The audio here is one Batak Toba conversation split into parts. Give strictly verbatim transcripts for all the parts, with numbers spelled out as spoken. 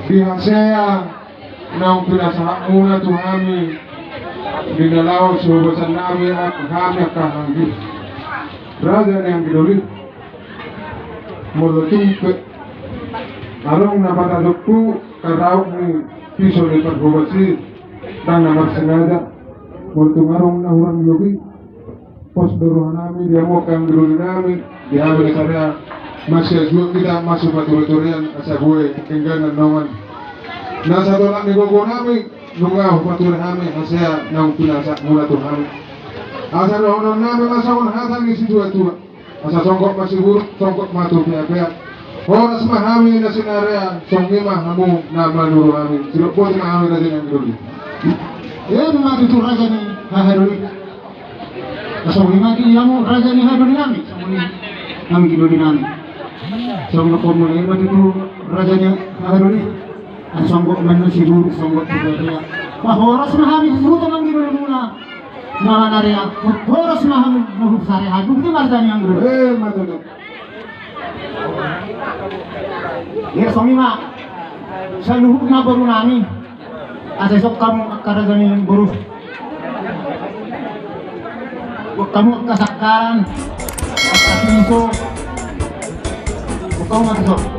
Di hasea naung pinasahatmuna tu hami, di na laho sihobasan nami, hami angka anggi, raja ni anggi doli. Molo tung pe adong na patasompu karahut ni piso ni parhobas i, ndang na marsengaja. Molo tung adong na hurang lobi, pos do roha nami di hamu angka anggi doli nami, di hami na sada, masiajuan hita, masipaturetorean, asa boi denggan annon. Na satolap ni gogo nami, nunga hupature hami hasea naung pinasahatmuna tu hami. Asa dohonon nami ma songon hata ni situatua: Asa songgop ma siburuk, songgop ma tu peapeak. Horas ma hami na sinarea, songon i ma hamu na manuru hami. Sidok boti ma hami na jadi anggi doli. Ia ma tutu raja ni haha doli. Songon i ma di hamu raja ni haha doli nami, songon i anggi doli nami. Songon i ma tutu raja ni haha doli. Songgop ma na siburuk, songgop tu peapeak. Ba horas ma hami siburuk anggi dolimuna. Mama narea, horas ma hami nuhuk sare haduh di marjani anggur. Eh, ma tutu. Ia songon i ma saluhutna boru nami. Asa isok hamu angka raja ni boru. Buat hamu angka sangkaran, angka piso. Buat hamu angka piso.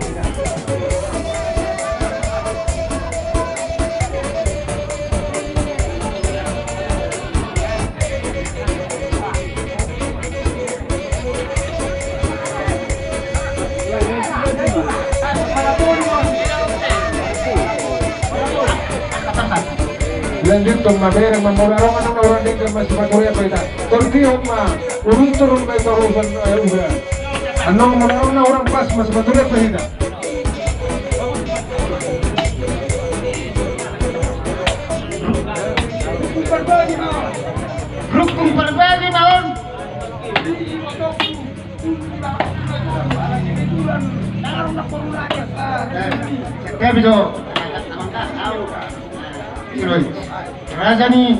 Lanjut tong ma bereng ma, molo adong na hurang denggan, masipaturean pe hita. Torus ma, urung turun ma hita urusan, eh, urusan. Annon molo adong na hurang pas, masipaturean pe hita. Rukun parbagi ma on. Raja ni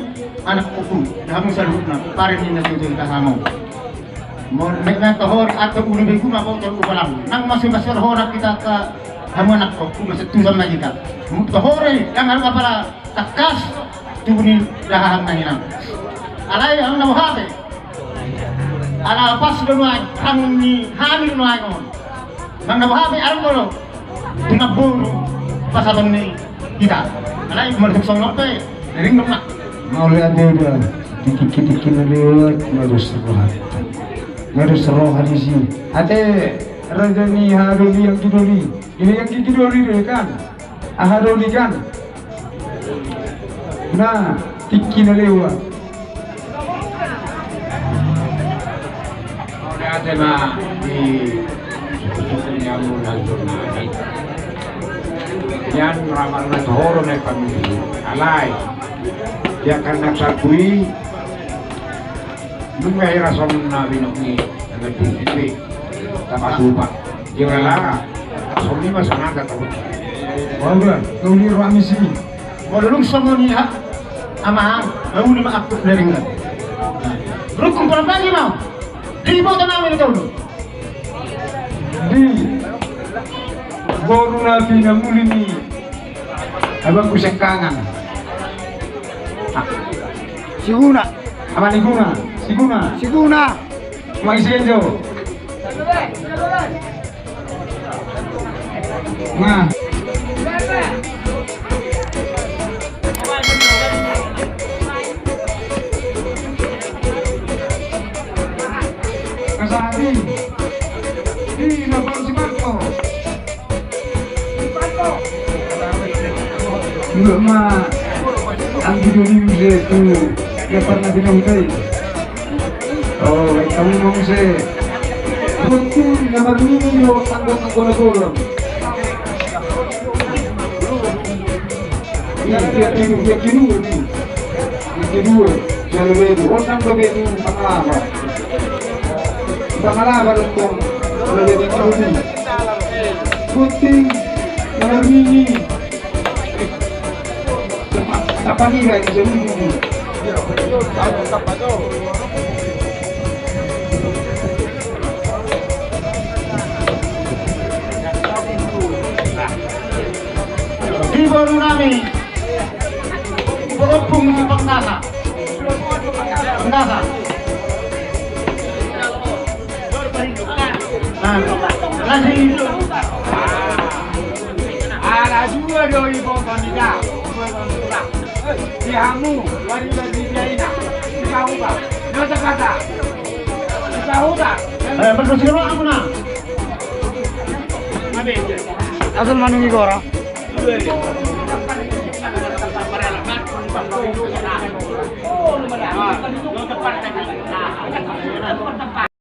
anak oku, hamu saluhutna, pare ni na tutu hita hamu. Molo na tohor atau ulu begu ma botol ubalang. Nang masuk masuk hona hita ka hamu anak oku, masuk tu sama hita. Tohor i, nang anak apala Tangkas tubu ni dahahang na hinan. Alai ahu na boha pe. Ala pas do nuaeng, rangun ni hami do nuaeng on. Nang na boha pe, adong do tu namboru pasahaton ni hita. Alai molo tung songon on pe, na ring do ma. Mauliate da, di tingki-tingki na lewat, marus roha. Marus roha disi. Ate, raja ni haha doli, anggi doli. Ini anggi doli do kan. Aha do nian? Na, tingki na lewat. Mauliate ma di suku-suku ni hamu na jolma. Nian ramal na tohor na i pamili. Alai. Dia kan na sapu i. Nunga hira songon na binok ni na di situ. Tapatupa. Jala songon i ma songon na tau. Wauda, tau ni ruang misi. Molo dung songon i ha, amang, uli ma aku na ringan. Rukun parbagi ma. Di boto nami na tolu. Di boru na pinamuli ni abangku Sengkangan. Siguna. Ama ni Guna, Siguna. Siguna. Mang Isenjo. Nah. Kasari. Di lapangan si Marco. Dua ma anggi doli muse tu ia pernah dina hutai. Oh, kamu mau muse. Betul, nama dulu yo tanggung tanggung tanggung. Iya, iya, iya, iya, iya. Yang kedua, yang kedua, yang kedua, orang berbeda sama apa? Bangala baru tuh, kalau jadi tahu nih. Puting, kalau ini. Apa ni, guys? Di boru nami, Ompung Sipangnaha. Pangnaha. Nah, lagi. Ala dua do i boto ni da. Di hamu, wari bagi dia ina. Di kamu, Pak. Dia kata. Di kamu, Pak. Eh, berdoa aku, nah. Asal manungi gora.